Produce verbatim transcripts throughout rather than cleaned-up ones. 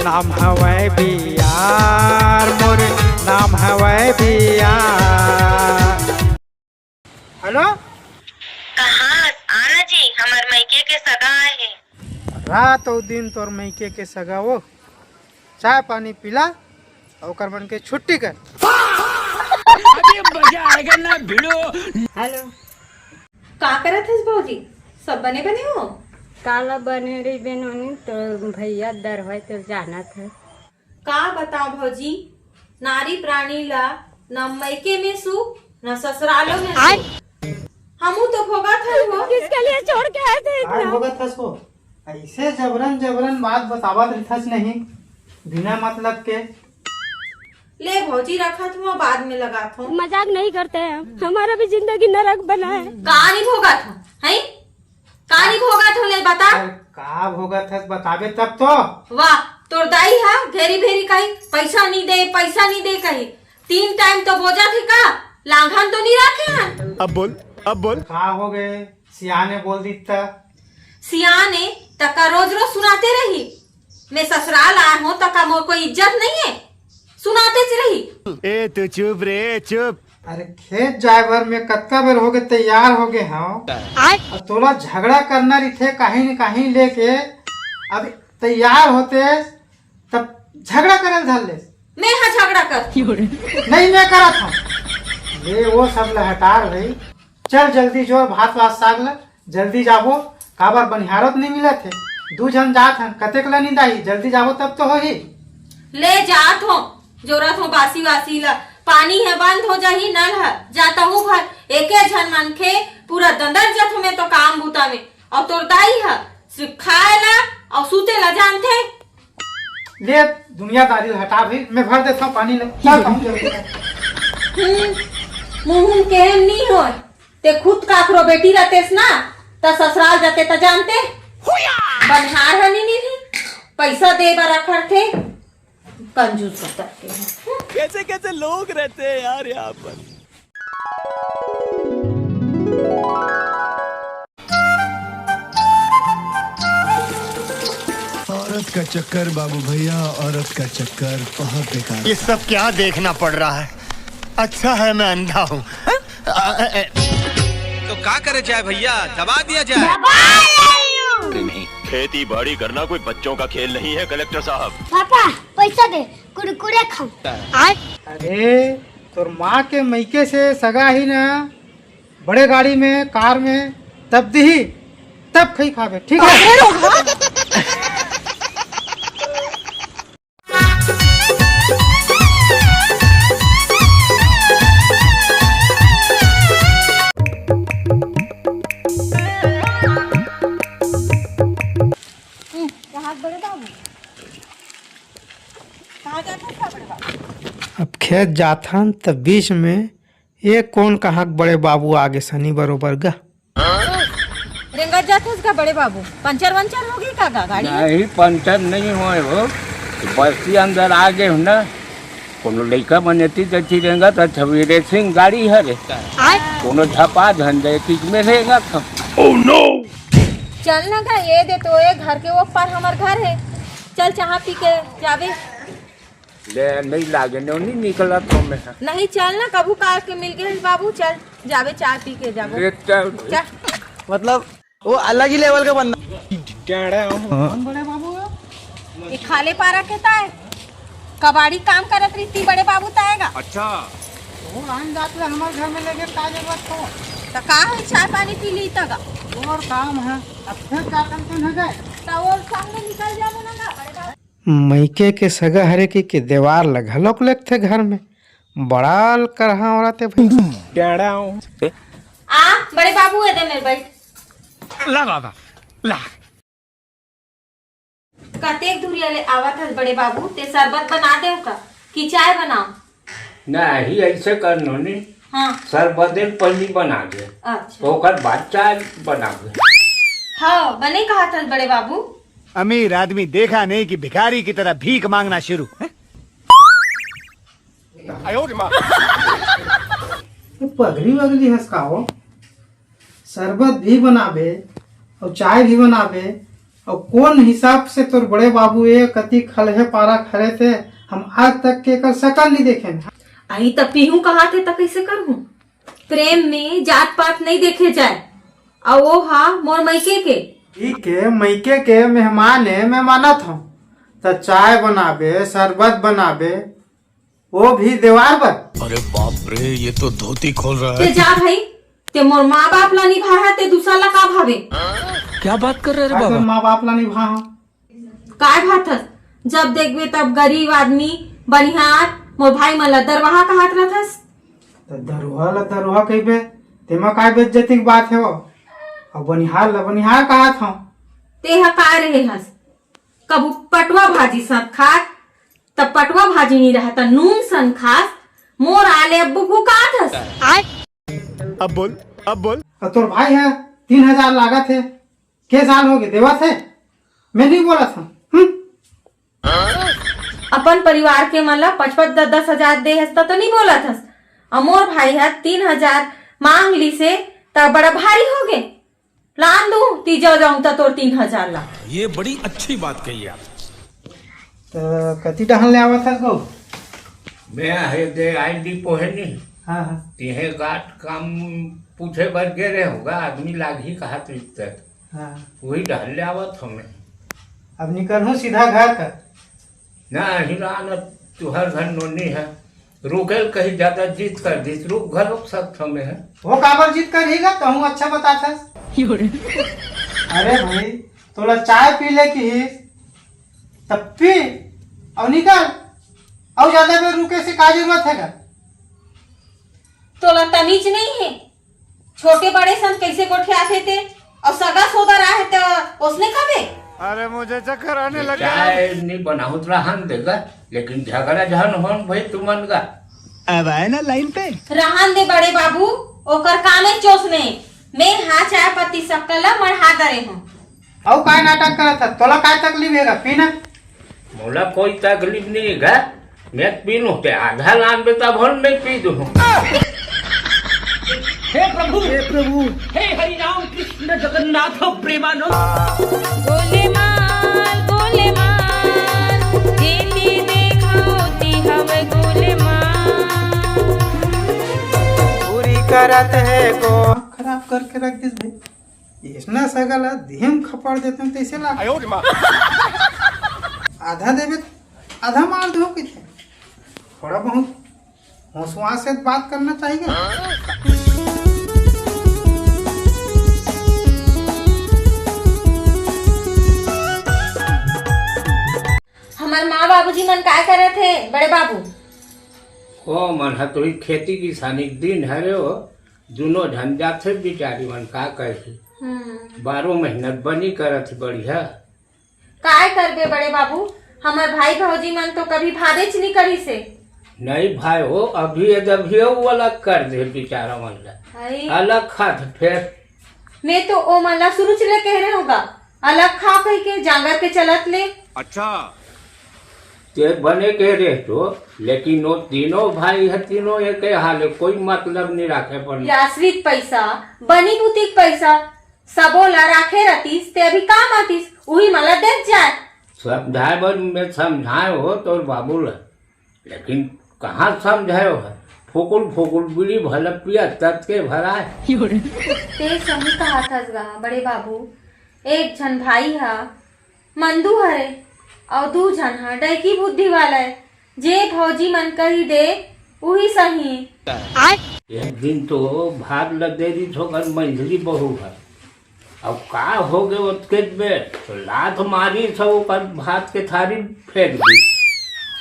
नाम हवय बियार, मोर नाम हवय बियार। हेलो। कहाँ? आना जी, हमर मइके के सगा आए हे। रात अउ दिन तोर मइके के सगा वो। चाय पानी पिला, अउ ओकर मन के छुट्टी कर। अभी मजा आएगा ना भिड़ो। हेलो। का करत हस भौजी? सब बने बने हो? काला बने रहिबे नोनी, तो भैया दर होय तो जानत है। का बताओ भौजी, नारी प्राणी ला न मइके में सुख, न ससुरालो में सुख। हमू तो भोगत हन हो। किसके लिए छोड़ के आए थे इतना? भोगत हस हो? ऐसे जबरन जबरन बात बतावत रिथस नहीं, बिना मतलब के। ले भौजी, रखत हूँ, बाद में लगात हूँ। मजाक नहीं करते हैं हम, हमारा भी जिंदगी नरक बना है। का नहीं भोगत हूँ, हैं? का नहीं भोगत हूँ, ले बता। अरे, का भोगत हस, बताबे तब तो। वाह, तोर दाई हा घेरी भेरी कही, "पैसा नहीं दे, पैसा नहीं दे" कही। तीन टाइम तो बोजा थे का, लांघन तो नहीं रखे हैं। अब बोल, अब बोल। का हो गए? सियाने बोल दीता। सियाने तका रोज रोज सुनाते रही। मैं ससुराल आया हूँ तका मोर कोई इज्जत नहीं है, सुनाते च रही। ए तू चुप रे, चुप। अरे खेत जाए बर मैं कतका बेर होगे तैयार होगे हव। आय। अब तोला झगड़ा करना रिथे कहीं न कहीं लेके, अब तैयार होते तब झगड़ा करे धर ले। मैं हा झगड़ा कर। नहीं मैं करत हव। ले वो सब लहटार भाई, चल जल्दी जो भात वात साग ल, जल्दी जाबो, काबर बनिहारो तो नहीं मिलत हे। दू झन जात हन, कतेक ल निंदाही, जल्दी जाबो तब तो होही। ले जात हो, जोरत हो बासी वासी ल, पानी हे बंद हो जाही नल ह, जाता हूँ घर, एके झन मनखे पूरा दंदर जत हो मैं तो काम बूता में, अउ तोर दाई ह सिर्फ खाए ला अउ सूते ला जानथे। ले दुनियादारी ल हटा भाई, मैं भर देता हूँ पानी ले, चल कहूँ जल्दी। हम्म, मुँह केहन नहीं होय, ते खुद काकरो बेटी रहतेस ना, त ससुराल जाते त जानते। बनिहार हनी नहीं, पैसा दे बर रखर थे, कंजूस कतर के। कैसे कैसे लोग रहते हैं यार यहाँ पर। औरत का चक्कर बाबू भैया, औरत का चक्कर बहुत बेकार। ये सब क्या देखना पड़ रहा है? अच्छा है मैं अंधा हूँ। तो का करे जाए भैया, दबा दिया जाए। दबा ले यूं। खेती बाड़ी करना कोई बच्चों का खेल नहीं है कलेक्टर साहब। पापा, पैसा दे, कुरकुरे खाऊं। अरे, तोर माँ के मइके से सगा ही ना, बड़े गाड़ी में, कार में, तब दिही, तब खई खाबे, ठीक है? अब खेत जाथन त बीच में ये कोन कहाँ के बड़े बाबू आगे सनी बरोबर गा। रेंगत जाथस का बड़े बाबू, पंचर वंचर हो गई का गा गाड़ी में? नहीं, पंचर नहीं होए हो, बस्ती अंदर आ गए हो ना। कोनो लइका मन एती जची रेंगत ह, छवि रेसिंग गाड़ी हरे। आय। कोनो झपा धन दे चीज में रेंगत हम। Oh no! चल ना गा, ये दे तो, ये घर के ऊपर हमर घर है। चल चाह पी के जाबे। ले, नहीं लागे, नहीं निकलत हो मैं। नहीं, चल ना, कभू काल के मिल गए बाबू, चल, जाबे चाय पी के जाबो। ले, चल। चल। मतलब, वो अलग ही लेवल का बंदा। कौन बड़े बाबू है? ये खाले पारा के ताय। कबाड़ी काम करत रही बड़े बाबू ताय गा। अच्छा। वो आन जात ले हमारे घर में लेके का जरूरत हो? तो का है, चाय पानी पी ली तगा। और काम है, अब फिर का करते हैं गए? तो वो सामने निकल जाबो ना गा, बड़े बाबू। मइके के सगा हरे कहिके देवार ल घलोक लेगथे घर में। बड़ा अलकरहा औरत हे भई। आ, बड़े बाबू, ए दे मेर बइठ। ला बाबा, ला। कतेक दुरिहा ले आवत हस बड़े बाबू, ते शरबत बना देव का कि चाय बनाव? नहीं, ऐसे कर नोनी। हाँ। शरबत एक पहली बना दे। अच्छा। ओकर बाद चाय बनाबे। हाँ, बने कहत हस बड़े बाबू। अमीर आदमी देखा नहीं कि भिखारी की तरह भीख मांगना शुरू। ये पगली वगली हस का हो? शरबत भी बनाबे अउ चाय भी बनाबे अउ कोन हिसाब से तोर बड़े बाबू ए कति खलहे पारा खरे थे, हम आज तक के एकर सकल नहीं देखे। अही त पीहू कहा थे त कैसे करहूं? प्रेम में जात पात नहीं देखे जाए। अउ वो हा मोर मइके के। ठीक है, मइके के मेहमान है, मैं मानत हूँ। त चाय बनाबे, शरबत बनाबे, वो भी देवार बर। अरे बाप रे, ये तो धोती खोल रहा ते है। जा भाई, ते मोर माँ बाप ला निभाहा, ते दूसरा ला का भावे? क्या बात कर रहे रे बाबा? माँ बाप ला निभाहा। काय भाथस? जब देखबे तब गरीब आदमी, बनिहार, मोर भाई मन ला दरवाहा कहत रहथस। त दरवाहा ला दरवाहा कहिबे, तेमा काय बेइज्जती के बात हे वो? अउ बनिहार ला बनिहार कहत हव। ते ह काय रहे हस? कभू पटवा भाजी साथ खात, त पटवा भाजी नहीं रहता, नून सन खास, मोर आले अब्बू भुकात हस। अब बोल, अब बोल। अउ तोर भाई ह तीन हजार लागत हे, के साल हो गए देवत हे, मैं नहीं बोलत हूँ। हम्म। अपन परिवार के मन ला पच पच दस दस हजार दे हस त तो नहीं बोलत हस। अउ मोर भाई ह तीन हजार मांग ली से त बड़ा भारी हो गए। लान दू, तीजा जाऊं त तोर तीन हजार ला। ये बड़ी अच्छी बात कही आप। त कति डहन ले आवत हस गो? मैं हे दे आई डी पोहे नहीं। हाँ, हाँ। तिहे गाट काम पूछे बर गे रहे होगा, आदमी लागही कहा तो इतना। हाँ। वही डहन ले आवत हूँ मैं। अब निकल हूँ सीधा घर का। ना, हिरान अब तुहर घर नोनी है। रुकेल कहीं ज्यादा जिद कर दिस, रुक घर रुक सकत हूँ मैं है। वो काबर जिद कर ही गा, कहूँ अच्छा बतात हस। अरे भाई, तोला चाय पी ले की ही, तब पी, अउ निकल, अउ ज्यादा बेर रुके से का जरूरत हे गा? तोला तमीज नहीं है, छोटे बड़े सन कैसे गोठियाथे ते, अउ सगा सोदर आहे त ओसने खाबे? अरे मुझे चक्कर आने लग गया। चाय नहीं बनाहुत रहन देगा, लेकिन झगड़ा झन होन भाई तुमन का। अब आए ना लाइन पे। रहन दे बड़े बाबू, ओकर कामे चोसने। मैं हा चाय पत्ती सक्कल ला मढ़ा दरे हूँ। अउ काय नाटक करत हस? तोला काय तकलीफ हे गा? पी ना। मोला कोई तकलीफ नहीं है गा। मैं पी लूं ते आधा लान बे तब हम मैं पी दूं। हे प्रभु, हे प्रभु। हे हरि राम कृष्ण जगन्नाथ प्रेमानंद। गोलेमाल, गोलेमाल, जेती देखा ओती हवे गोलेमाल। पूरी करत हे गो। खराब करके रख दिस भाई। इसना सगा ला देह में खपाड़ देते हैं, तैसे ला। आधा देवे, आधा मार दो किथे। थोड़ा बहुत होशवास से बात करना चाहिए। हमार माँ बाबूजी मन काय करत हे, बड़े बाबू? ओ मन ह तो ही खेती किसानी के दिन हरे हो, दुनो झन जाथे बिचारी मन, का कही। हम्म। बारह महीना बनी करत हे बढ़िया। काय करबे बड़े बाबू, हमर भाई भौजी मन तो कभी भादेच नी करिसे। नहीं भाई हो, अभी ये जब ही वो अलग कर दे बेचारा मन ला। हाय। अलग खात फेर। मैं तो ओ मन ला शुरू ले कह रहे होगा, अलग खा कह के जांगर के चलत ले। अच्छा। ते बने कह रहे तो, लेकिन वो तीनों भाई है, तीनों एक हाल है, कोई मतलब नहीं रखे अपन। ये आश्रित पैसा, बनी बुतिक पैसा, सबो ला राखे रतिस, ते अभी काम आतिस, उही मन ला देत जाए। समझाए बर मैं समझाए हो तोर बाबू ला, लेकिन कहाँ समझाए हो? फुकुल फुकुल बीड़ी भला पिया तत के भराए। ते सही कहा थस गा बड़े बाबू, एक झन भाई हा मंदू हरे, अउ दू झन हा डैकी बुद्धि वाला है। जे भौजी मन कही दे, उही सही। एक दिन तो भात ल दे दी थोकन मंझली बहू ह। अब का हो गए ओतके बेर? तो लात मारी सब ओकर भात के थारी फेंक दी।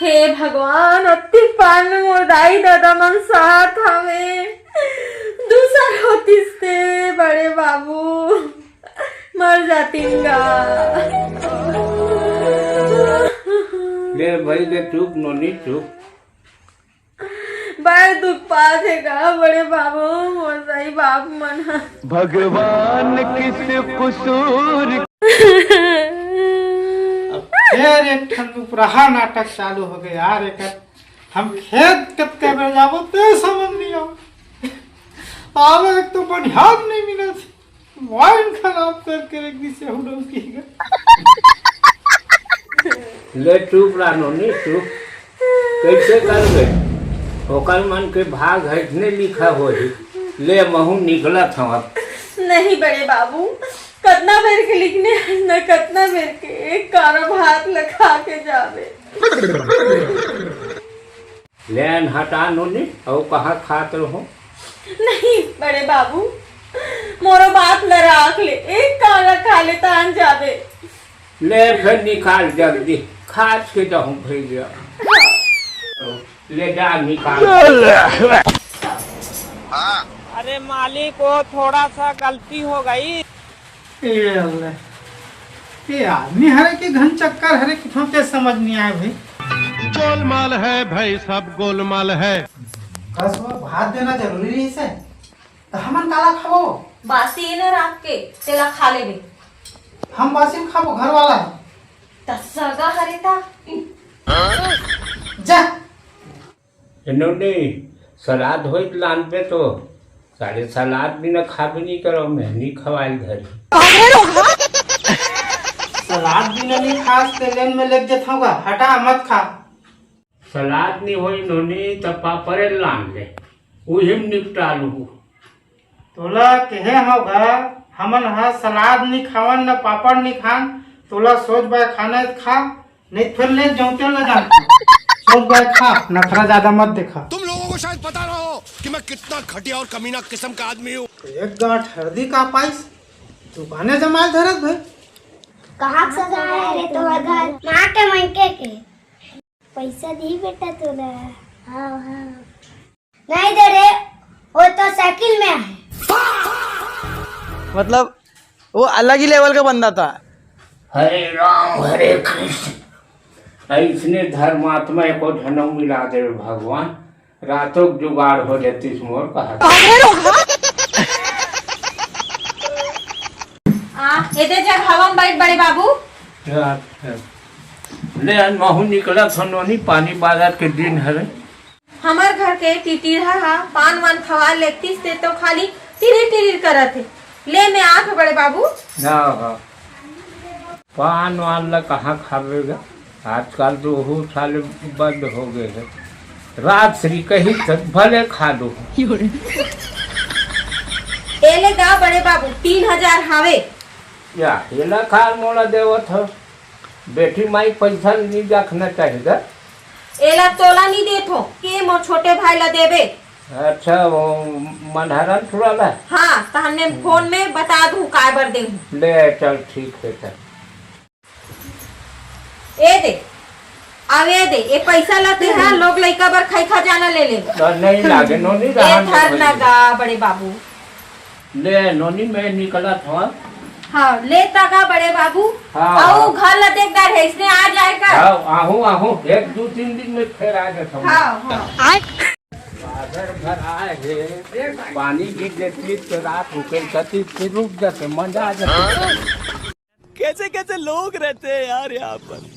हे भगवान, अतिक पार में मोर दाई ददा मन साथ हवे। दूसर होतिस ते बड़े बाबू। मर जातिन गा। ले भाई के चुप नोनी चुप। बड़ दुख पात हे गा बड़े बाबू, मोर दाई बाप मन ह। भगवान किस कसूर। अब फेर एक ठन उपराहा नाटक चालू हो गए यार, एक हम खेत कतके बेर जाबो ते समझ नहीं आओ। आवे एक तो बनिहार नहीं मिलत। वाइन खराब करके रख दी से हम लोग की। ले चुप रह नोनी, चुप। कैसे कर गए? ओकर मन के भाग है, इसने लिखा हो ही। ले महू निकलत हूँ अब। नहीं बड़े बाबू, कतना बेर के लिखने हस न, कतना बेर के एक कारब हाथ ल खा के जाबे। ले अन हटा नोनी, अउ कहाँ खात रहो? नहीं बड़े बाबू, मोरो बात ल राख ले, एक काला खा ले तान जाबे। ले फिर निकाल जल्दी, खात के जाहूँ भैया। ले जा निकाल। अरे मालिक, वो थोड़ा सा गलती हो गई। ए अल्लाह, ये आदमी हरे कि घन चक्कर हरे, कुछ के समझ नहीं आए भाई। गोलमाल है भाई, सब गोलमाल है। कस वो भात देना जरूरी रहिस हे, त हमन काला खाबो? बासी ए न रात के, तेला खा लेबे। हम बासी खाबो, घर वाला है। त सगा हरे ता। जा। इन्होंने सलाद होइत लानबे तो साले सलाद बिना खाबे नहीं करो, मैं नहीं खवाइल घर। सलाद बिना नहीं खास ते लेन में लेग जथाऊंगा, हटा मत खा। सलाद नहीं होई नोनी त पापड़े लान ले, उही में निपटा लूँ। तोला केहे हव गा, हमन ह सलाद नी खावन न पापड़ नी खान, तोला सोज बाय खाना हे त खा, नहीं त फेर ले जौते ल जान। सोज बाय खा, नखरा ज्यादा मत देखा। तुम लोगों को शायद पता ना हो कि मैं कितना घटिया और कमीना किस्म का आदमी हूँ। एक गांठ हरदी का पाइस, दुकाने जमाल धरत भाई। कहाँ सगा है रे तोर घर? माँ के मनके के। पैसा दी बेटा तोला। हाँ, हाँ। नहीं दे रे, वो तो साइकिल में है। मतलब, वो अलग ही लेवल का बंदा था। हरे राम, हरे कृष्ण, ऐसने धर्मात्मा एको झन मिला दे भगवान, रातों के जुगाड़ हो जाती मोर कहा। आ, एदे जगह हवा में बैठ बड़े बाबू। ले अन महू निकलत हो नोनी, पानी बादर के दिन हरे। हमर घर के टिटिरहा ह पान वान खवा लेतिस ते तो खाली टिरिर टिरिर करत हे। ले मैं आत हो बड़े बाबू। हाँ, हाँ। पान वान ला कहाँ खाबे गा? आजकल तो ओहू साले बंद हो गए हे। राजश्री कही त भले खा लो। ए ले गा बड़े बाबू, तीन हजार हावे। या, एला खा मोला देवत हो। बेटी माई पैसा नहीं रखना चाहिए गा। एला तोला नहीं देत हो, के मोर छोटे भाई ला देबे। अच्छा, वो मनहरन छुड़ा ला? हाँ, त हमने फोन में बता दूँ काय बर देहूँ। ले, चल, ठीक है, चल। ए दे, अब ए दे, ए पैसा ला ते हा लोग लइका बर खैखा जाना ले ले। तो नहीं लागे, नोनी ए रहन दे धर ना भैया। गा बड़े बाबू। ले नोनी, मैं निकलत हूँ। हाँ, ले तगा बड़े बाबू। हाँ, अउ हाँ। घर ला देख डार है, इसने आ जाए का। हाँ, आहूँ, आहूँ, एक दो तीन दिन में फिर आ जाता हूँ। हाँ, हाँ। आए। अगर घर आए हे, पानी गिर जाती तो रात रुके जाती, फिर रुक जाते, मजा आ जाता। कैसे कैसे लोग रहते हैं यार यहाँ पर।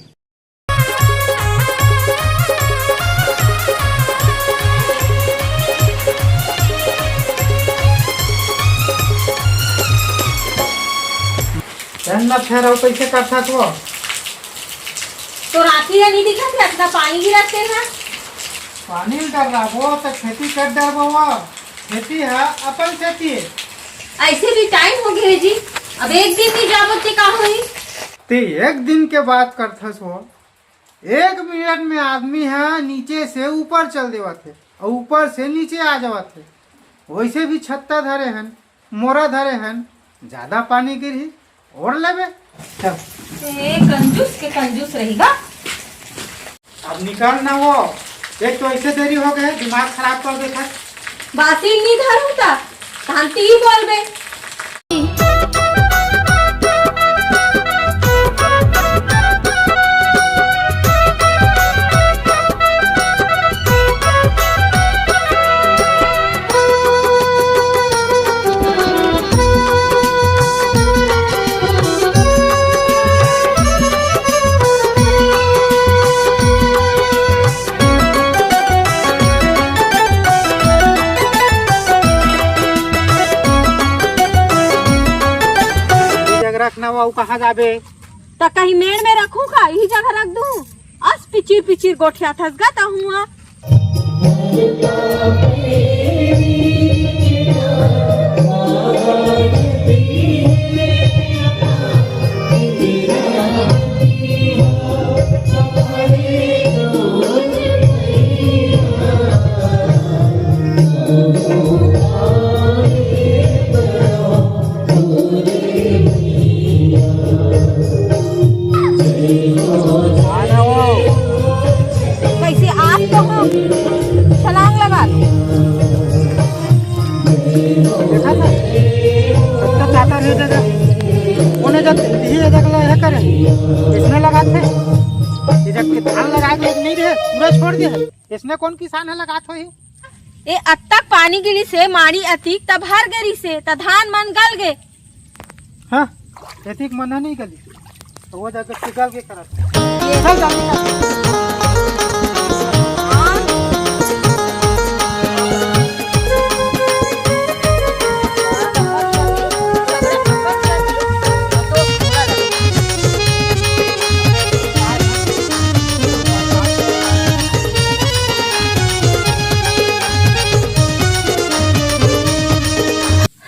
चल ना फेर, अउ कइसे करथस वो? तो राती ह नहीं दिखत हे, अतना पानी गिरत हे ना। पानी ल डर रहा वो, तो खेती कर डर वो, खेती है अपन खेती। ऐसे भी टाइम हो गए जी, अब एक दिन नहीं जाबो ते का होई? ते एक दिन के बात करथस वो, एक मिनट में आदमी ह नीचे से ऊपर चल देवत हे, अउ ऊपर से नीचे आ जावत हे। वैसे भी छत्ता धरे हन, मोरा धरे हन, ज्यादा पानी गिरही, ओढ़ लेबे। चल। ए, कंजूस के कंजूस रहिगा। अब निकल ना वो, एक तो ऐसे देरी हो गए, दिमाग खराब कर देता। बासी नहीं धरूंगा, शांति ही बोलबे। अउ कहाँ जाबे? त कहीं मेड़ में रखूं का? इही जगह रख दूं? अस पिचिर पिचिर गोठियाथस गा तहूं हा। कैसे आप तो हो, छलांग लगा लो। देखा था? सबका चाहता नहीं देगा। उन्हें जब ये देख लो, ये करे। इसमें लगाते। ये जब कि धान लगाए थे, नहीं रहे, पूरा छोड़ दिया। इसमें कौन किसान है लगात होही? ए अतक पानी गिरी से, माड़ी अतिक तब हर गिरी से, त धान मन गल गे। हाँ, एतिक मन नहीं गली, तो वो जगह से गल के करत। चल जल्दी कर।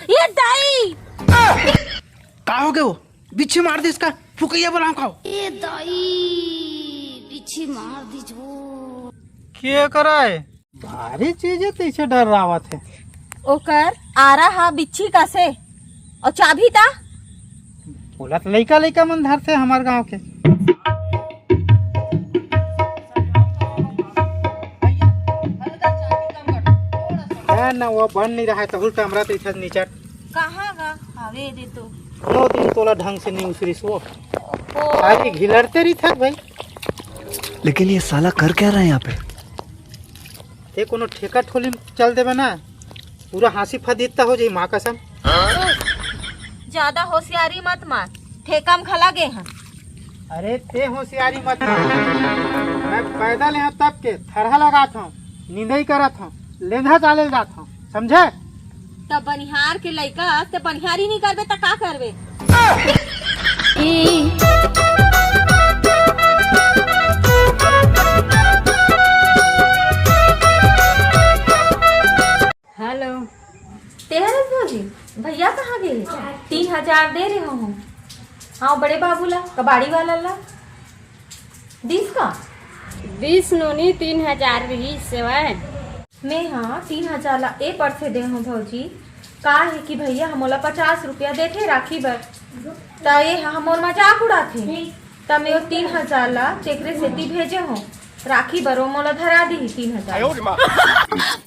ये दाई! का हो गए वो? बिच्छी मार दे इसका, फुकैया बुलाओ खाओ। ए दाई, बिच्छी मार दीजो। के करा है? भारी चीज है, तैसे डर रावत है। ओकर आरा हा बिच्छी कसे, और चाबी ता? बोलत लइका लइका मन धरथे हमार गांव के। है ना, वो बन नहीं रहा है, तो उल्टा हमरा तो इधर नीचे कहाँ गा? हवे दे तो। कोनो दिन तोला ढंग से नहीं उसरिस वो। ओ। खाली घिलरते रही था भाई। लेकिन ये साला कर क्या रहा है यहाँ पे? ते कोनो ठेका ठोली में चल देबे ना, पूरा हाँसी फदीदता हो जाई, माँ कसम। ज्यादा होशियारी मत मार, ठेका में घला गे हैं। अरे ते होशियारी मत मार, मैं पैदल यहाँ तब के थरहा लगात हूँ, निंदई करत हूँ, लेंधा चाले जात हूँ, समझे? तब बनिहार के लइका ते बनिहारी नहीं करबे त का करबे? हेलो। तेहरस भौजी, भैया कहाँ गए? तीन हजार दे रहे हो हम। हाँ, बड़े बाबू ला, कबाड़ी वाला ला। दिस का? दिस नोनी, तीन हजार रही सेवा। मैं हाँ तीन हजार ला ए पर से दे हूँ भौजी। का है कि भैया हमोला पचास रुपया देथे राखी बर, त ये हमोर मजाक उड़ाथे। त मैं वो तीन हजार ला तेकरे सेती भेजे हूँ राखी बर, वो मोला धरा दी तीन हजार।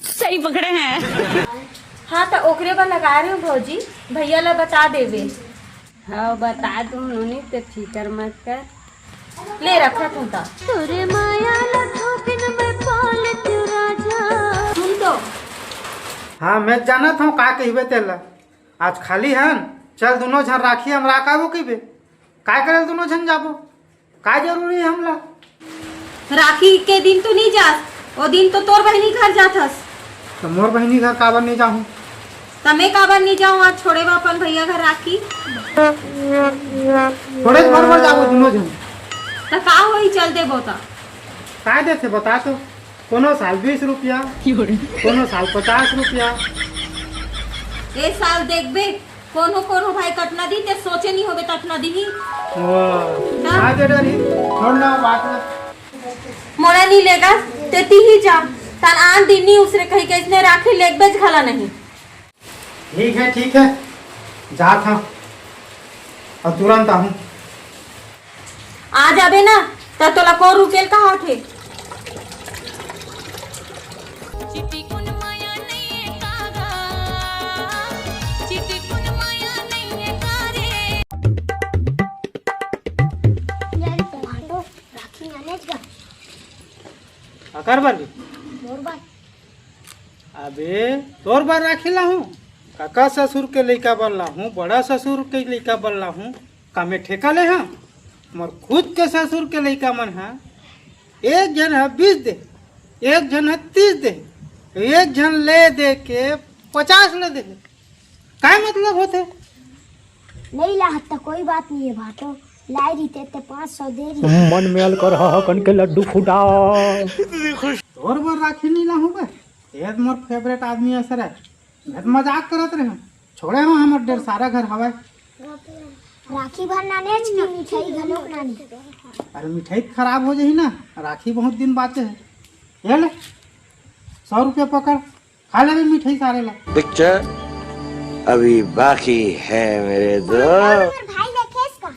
सही पकड़े हैं। हाँ, त ओकरे बर लगा रहे हूँ भौजी, भैया ला बता देवे। हाँ, बता दूँ नोनी, ते फिकर मत कर। ले रखा तू ता। तोरे माया ला थोपिन में पाल तू राजा। सुन तो। हाँ, मैं जानत हूँ का कहिबे तेला। आज खाली हन, चल दुनो झन राखी हमरा काबू कहिबे। काय करे दुनो झन जाबो? का जरूरी है हमला? राखी के दिन तो नहीं जास, ओ दिन तो तोर बहिनी घर जाथस। तो मोर बहिनी घर काबर नहीं जाहूँ? त मैं काबर नहीं जाऊँ आज छोड़े बर अपन भैया घर राखी? थोड़े भर भर जाबो दुनो झन। त का होई, चल देबो त। काय देथे बता तो? कोनो साल बीस रुपया, कोनो साल पचास रुपया। ए साल देखबे, कोनो कोनो भाई कतना दी ते सोचे नहीं होबे ततना दी। वाह, हाँ। काय दे डरी? छोड़ ना बात ना। मोला नहीं लेगा, ते ती ही जा। तान आन दिन नहीं उसरे कही के इसने राखी लेगबेच घला नहीं। ठीक है, ठीक है, जात हूँ और तुरंत आहूँ। आ जाबे ना, त तोला कोन रुकेल कहा थे। चिटिकुन माया नहीं है कागा, चिटिकुन माया नहीं है कारे। यार, तुम्हारा तो राखी मैनेज कर। अकर बर भी? मोर बर। अबे, तोर बर राखी लाहूं? काका ससुर के लइका बर लाहूं, बड़ा ससुर के लइका बर लाहूं, का मैं ठेका ले हंव? मोर खुद के ससुर के लइका मन ह, एक झन ह बीस दे, एक झन ह तीस दे, एक झन ले दे के पचास ले दे। काय मतलब होथे? नहीं लाहत त कोई बात नहीं है भाटो, लाई रहिते ते पाँच सौ दे रही। मन में अलकर ह कन के लड्डू फुटा। तोर बर राखी नहीं लाहूं बे, तेज मोर फेवरेट आदमी है सर। मैं तो मजाक करत रहे, छोड़े हो हमर डेढ़ सारा घर हवय। राखी भर नानेच की मिठाई घलोक नानी। अरे मिठाई त खराब हो जाही ना, राखी बहुत दिन बाचे है। ये ले, सौ रुपया पकड़, खा लेबे मिठाई सारे ला। पिक्चर अभी बाकी है मेरे दोस्त। भाई देखे इसका।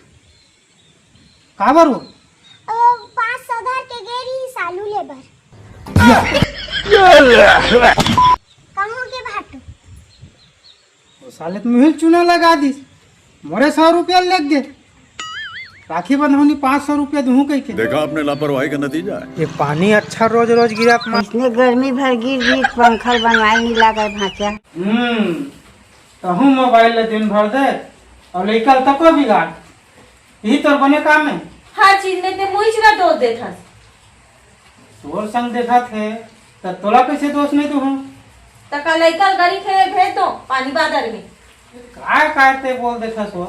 काबर वो? ओ, पाँच सौ धर के गे रही सालू ले बर। कहूँ के भाटू। वो साले तो मुहिल चूना लगा दिस। मोरे सौ रुपया लग गे। राखी बंधौनी पाँच सौ रुपया दूँ कह के। देखा आपने लापरवाही का नतीजा है। ये पानी अच्छा रोज रोज गिरत मा। इसने गर्मी भर गिर गिर पंखा बनवाए नहीं लागे भाचा। हम्म, तहूँ मोबाइल ले दिन भर दे और लइका तको बिगाड़। यही तोर बने काम है। हर चीज में ते मुइच ला दोष देथस। तोर संग देखत हे, त तोला कैसे दोष नहीं दूँ? त का लइका गरी खेले भेज दो पानी बादर में। काय काय ते बोल देथस वो?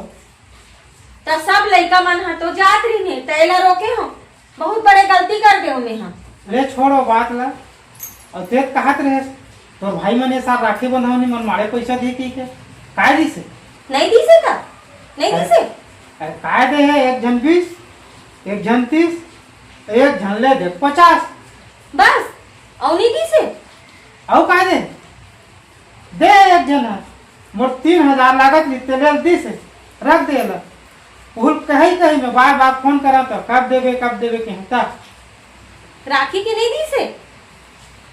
त सब लइका मन ह तो जात रहिन हे, त एला रोके हो। बहुत बड़े गलती कर दे हो मेहा। ले छोड़ो बात ला। अउ ते कहत रहे, तोर भाई मन ये साल राखी बंधावनी मन माड़े पैसा दे के, के? काय दिसे? नहीं दिसे का? नहीं अरे, दिसे? अरे काय दे है, एक झन बीस, एक झन तीस, एक झन ले दे पचास। बस, अउ नहीं दिसे? अउ काय दे? दे एक झन ह, मोर तीन हजार लागत ली, ते ले दिसे, रख दे ला। भूल कही कही मैं बार बार फोन करा तो कब देबे, कब देबे कहता। राखी के नहीं दिसे?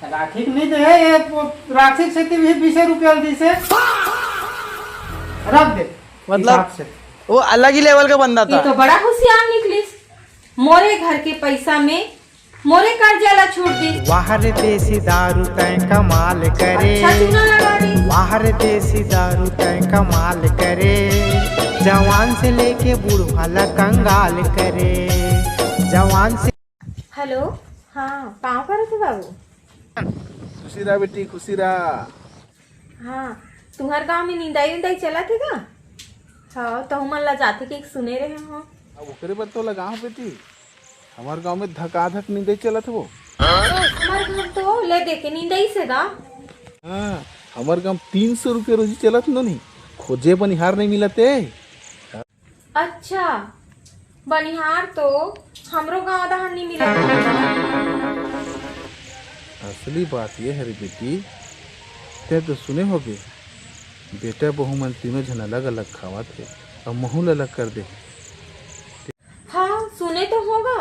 राखी के नहीं दे, ये वो राखी से भी बीसे रुपया दिसे। रख दे। मतलब, हिसाब से। वो अलग ही लेवल का बंदा ये था। तो बड़ा होशियार निकलिस। मोरे घर के पैसा में मोरे कर्जा ला छूट दिस। वाह रे देसी दारू तैं कमाल करे। अच्छा चूना लगा दी। वाह रे देसी दारू तैं कमाल करे। जवान से लेके बूढ़वा ला कंगाल करे। जवान से हेलो, हाँ, पाँव परत हे बाबू। खुशी रहा बेटी, खुशी रहा। हाँ, तुहर गांव में निंदाई उंदाई चलत हे का? हाँ, तहु मन ला जाथे के सुने रहे हो। अब ओकरे बर तो लगाव बेटी, हमर गांव में धकाधक निंदाई चलत हे वो। हमर घर तो ले देखे निंदाई से गा। हाँ, हमर गांव तीन सौ रुपये रोजी चलत नोनी, खोजे बनिहार नहीं मिलत हे। अच्छा, बनिहार तो हमरो गांव डहर नी मिलत। असली बात ये हरे बेटी, ते तो सुने होबे, बेटा बहू मन तीनों झन अलग-अलग खावत हे, अउ महू ल अलग कर दे। हाँ, सुने तो होगा,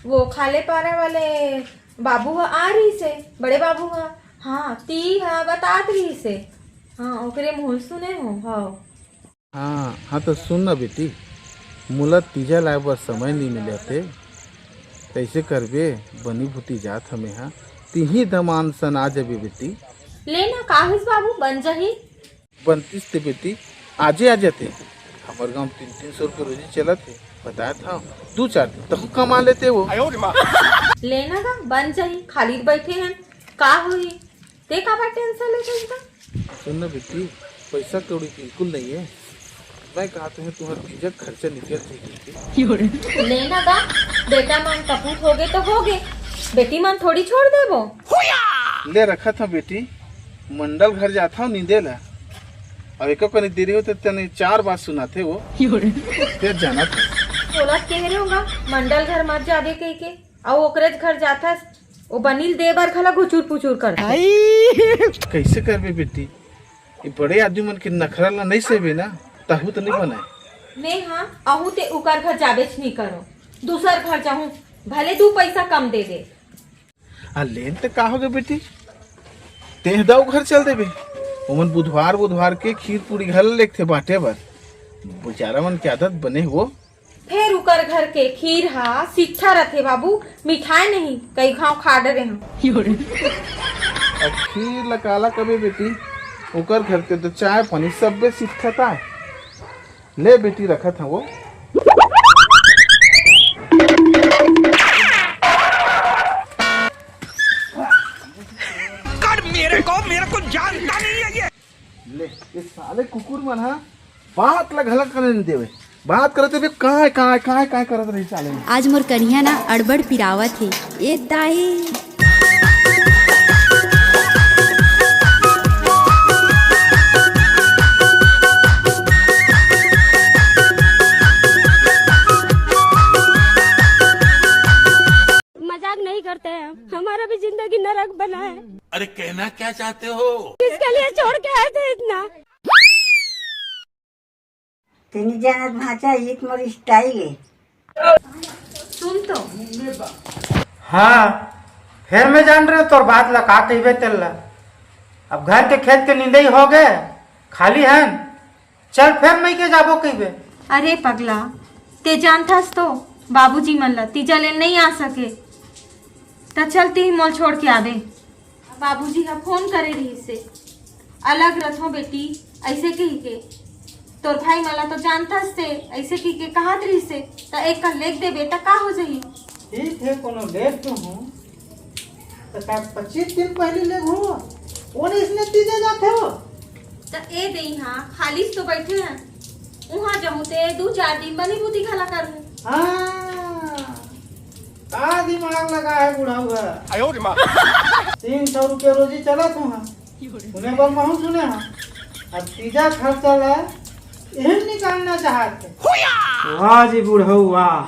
वो खाले पारा वाले बाबू ह आ रहिस हे, बड़े बाबू ह, हाँ, ती ह बतात रहिस हे, हाँ, ओकरे मुँह सुने हो, हाँ। हाँ, हाँ, तो सुन ना बेटी, मोला तीजा लाए बर समय नहीं मिले थे, तैसे करबे, बनी भूती जात हमें हाँ, तिही दमान सन आ जाबे बेटी। ले ना, का होइस बाबू, बन जाही। बनतीस ते बेटी, आजे आ जाते। हमर गांव तीन तीन सौ रुपये रोजी चलत हे, बताए था, दू चार दिन तक कमा लेते वो। ले ना गा, बन जाही, खाली बैठे हैं, का होही? ते काबर टेंशन लेथस गा? सुन ना बेटी, पैसा कौड़ी बिल्कुल नहीं है। मैं कहा तुहें तुम्हार तीजा खर्चा निकल जाएगी। ले ना गा, बेटा मन कपूत होगे तो होगे, बेटी मन थोड़ी छोड़ देबो। ले रखा था बेटी, मंडल घर जाता हूँ नींदे ला। अब एको कनी देरी होते तने चार बात सुनाते वो। फिर जाना था। तोला कह रहे होगा, मंडल घर मत जाबे कह के। अउ ओकरेच घर जाथस, ओ बनिल दे बर घला घुचुर पुचुर करथे। कैसे करबे बेटी, ये बड़े आदमी मन के नखरा ला नहीं सेबे ना, तहू तो नहीं बनाए। मैं हाँ, अहू ते उकर घर जाबेच नहीं करो, दूसर घर जाहूँ, भले दू पैसा कम दे दे। आ लेन ते का होगे बेटी, तेह दाऊ घर चल देबे, ओमन बुधवार बुधवार के खीर पूरी घर लेगथे बांटे बर, बेचारा मन के आदत बने हो। फेर उकर घर के खीर हा सिट्ठा रथे बाबू, मिठाय नहीं, कई घांव खा डरे हम। अब खीर ला काला कबे बेटी, ओकर घर के तो चाय पानी सब्बे सिट्ठा ताय। ले बेटी रखत हवो। कर मेरे को, मेरे को जानता नहीं है ये। ले, ये साले कुकुर मन हा बात ला घलक करे नहीं देवे। बात करते भी काय, काय, काय, काय करत रही साले। आज मोर कनिहा ना अड़बड़ पिरावत हे। ए दाई। मजाक नहीं करते हैं हम, हमारा भी जिंदगी नरक बना है। अरे कहना क्या चाहते हो? किसके लिए छोड़ के आए थे इतना? तेनी जानत भांचा, ये तो मोर style है। सुन तो। हाँ, फेर मैं जान रहे तोर बात ला का कहिबे तेला। अब घर के खेत के निंदई हो गए, खाली हन, चल फेर मइके जाबो कहिबे। अरे पगला, ते जानथस तो बाबूजी मन ला तीजा ले नइ आ सके, त चल तिही मोल छोड़ के आबे। बाबूजी ह फोन करे रिहिस हे, अलग रथो बेटी, अइसे कहिके। तोर भाई मन ला तो जानथस ते, अइसे कहिके कहत रिहिस हे, त एक कन लेग देबे त का हो जही? ठीक हे, कोनो लेग तो हूँ, त का पच्चीस दिन पहली लेग हूँ, ओने इसने तीजे जाथे हो। त ए दे इहाँ खाली तो बैठे हैं, उहाँ जाहूँ ते दू चार दिन बनी बूती घला करहूँ। हाँ, का दिमाग लगा है बुढ़ऊ है। तीन सौ रुपया रोजी चलत हूँ हाँ। सुने बर महूँ सुने हाँ। अब तीजा खर्चा ला इही निकालना चाहत हे। वाह जी बुढ़ऊ वाह,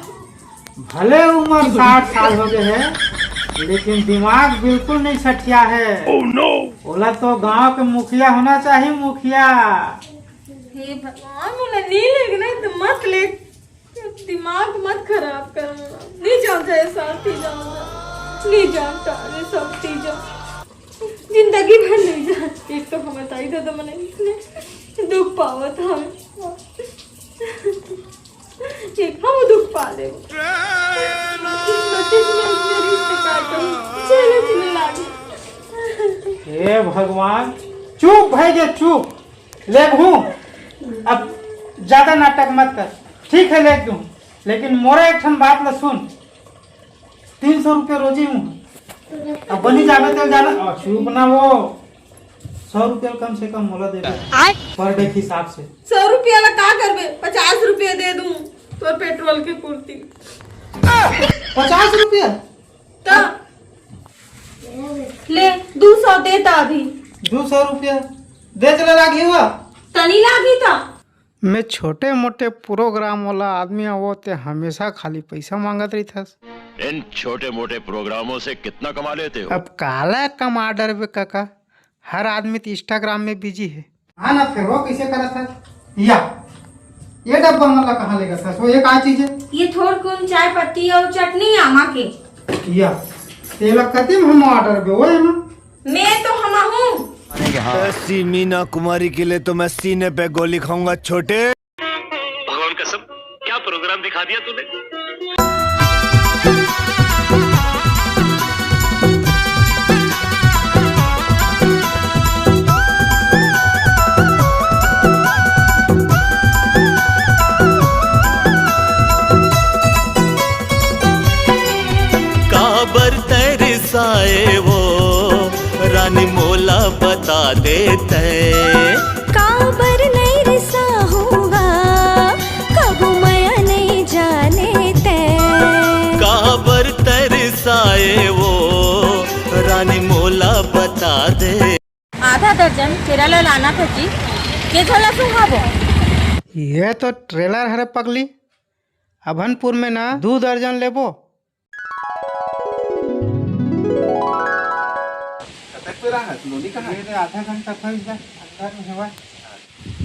भले उम्र साठ साल हो गए है, लेकिन दिमाग बिल्कुल नहीं सठिया है। ओला तो गांव के मुखिया होना चाहिए, मुखिया। हे भगवान, मोला नी लेग ना, तो मत ले। दिमाग मत खराब कर मोला। नी जानता ये साल तीजा, नी जानता ये सब तीजा। जिंदगी भर नहीं जान। एक तो हमर दाई ददा मन इतने दुख पावत हवे। एक हम दुख पा लेबो। किस्मत, किस्मत मेरी शिकायत हो, झेले झेले लागे। हे भगवान, चुप भई गे, चुप। लेगहूँ, अब ज्यादा नाटक मत कर, ठीक है, लेग दूँ, लेकिन मोरा एक ठन बात ला सुन, तीन सौ रुपया रोजी हूँ, अब बनी जाबे तेल जाना, आ, चुप ना वो, सौ रुपया कम से कम मोला दे दे, आय। पर डे के हिसाब से। सौ रुपया ला का करबे? पचास रुपया दे दूँ तोर पेट्रोल के पूर्ति। पचास रुपया? त ले, दू सौ दे त अभी। दू सौ रुपया दे चला लागी हुआ। तनी लागी त। मैं छोटे मोटे प्रोग्राम वाला आदमी आवो ते हमेशा खाली पैसा मांगत रहिथस। इन छोटे मोटे प्रोग्रामों से कितना कमा लेते हो? अब काला कमा डरबे काका, हर आदमी तो Instagram में बिजी है। हाँ ना, फिर वो कैसे करत हस? या, ये डब्बा मन ला कहाँ लेगत हस? वो ये का चीज है? ये थोरकुन चाय पत्ती अउ चटनी आमा के। या, तेला कति में हम order बे, वो है ना? मैं तो हमा हूँ। ऐसी मीना कुमारी के लिए तो मैं सीने पे गोली खाऊंगा छोटे। भगवान कसम, क्या प्रोग्राम दिखा दिया तूने। काबर तरसाए वो रानी मोला बता देते। काबर नइ रिसाहूँगा, कभू मया नइ जाने तै। काबर तरसाए वो रानी मोला बता दे। आधा दर्जन केरा ला लाना था जी, के झोला सुंघाबो? ये तो ट्रेलर हरे पगली, अभनपुर में ना दू दर्जन लेबो। कतक पे राहत? नोनी कहाँ? ये रे, आधा घंटा फंस जा, अंदर में हवा।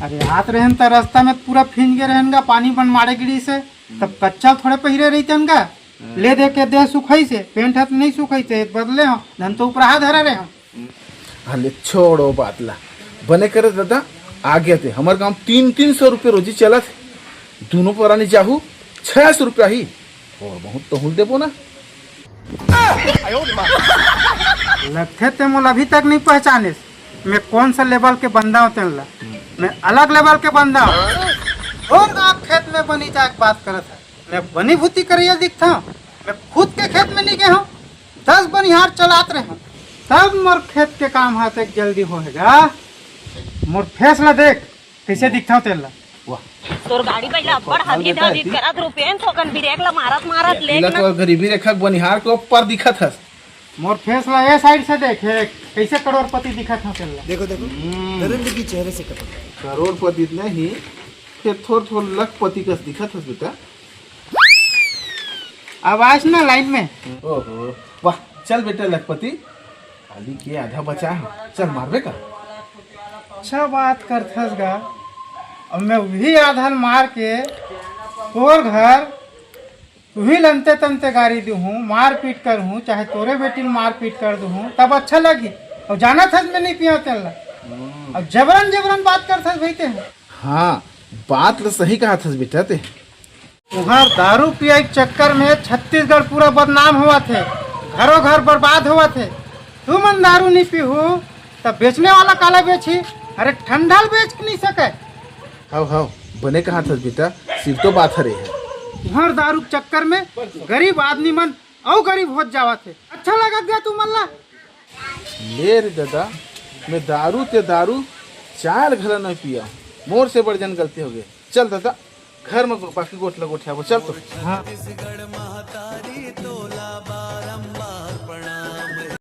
अरे, आत रहन त रास्ता में पूरा भींज गे रहन गा, पानी बन मारे गिरी से, तब कच्चा थोड़े पहिरे रहितेन गा। हाँ। ले दे के देह सुखाई से, पेंट हाथ नहीं सुखाई से, बदले हो, धन तो उपराहा धरा रहे हो। हले छोड़ो बात ला, बने करे दादा, आ गया ते हमर गांव तीन तीन सौ रुपये रोजी चलत हे, दोनों परानी जाहू छह सौ रुपया ही, और बहुत तहुल देबो ना। लगथे ते मोला अभी तक नहीं पहचानिस, मैं कौन सा लेवल के बंदा हूँ तेन ला, मैं अलग लेवल के बंदा हूँ। और आप खेत में बनी जाए के बात करत है, मैं बनी भूती करैया दिखता हूँ, मैं खुद के खेत में नहीं गए हूँ, दस बनिहार चलात रहे हूँ, तब मोर खेत के काम हाथ एक जल्दी होएगा। मोर फेस ला देख, कैसे दिखता हूँ तेला। वाह। तोर गाड़ी पहिला अब्बड़ हगी धादी करत रुपेन, थोकन ब्रेक ला मारत मारत ले एला तो गरीबी रेखा के बनिहार के ऊपर दिखत हस। मोर फेस ला ए साइड से देखे, कैसे करोड़पति दिखत हूँ तेला। देखो देखो, दरिंदगी चेहरे से खत्म। करोड़पति नहीं, फिर थोर थोर लखपति कस दिखत हस बेटा। अब आज ना लाइन में। ओहो, वाह, चल बेटा लखपति, खाली के आधा बचा है, चल मारबे का? अच्छा बात करथस गा। अब मैं वही आधन मार के तोर घर तुही लंते तंते गारी दूहूँ, मारपीट करहूँ, चाहे तोरे बेटी ल मारपीट कर दूहूँ, तब अच्छा लगी। और जाना थस मैं नहीं पिया तेला। अब जबरन जबरन बात करथस भाई ते। हाँ, बात ल सही कहा थस बेटा ते। तुहर दारू पियाई के चक्कर में छत्तीसगढ़ पूरा बदनाम होवत हे, घरों घर बर्बाद होवत हे। तुमन दारू नहीं पीहू, तब बेचने वाला काला बेची? अरे ठंडा ल बेच नहीं सके। हव हव, बने कहा थस बेटा, सिर तो बात हरे है। तुहर दारू के चक्कर में गरीब आदमी मन अउ गरीब होत जावत हे। अच्छा लगत गया तुमन ला। ले रे दादा, मैं दारू ते दारू, चाय ल घला नहीं पिया, मोर से बड़ जन गलती हो गई। चल दादा, घर में बाकी गोठ ल गोठियाबो, चल तो।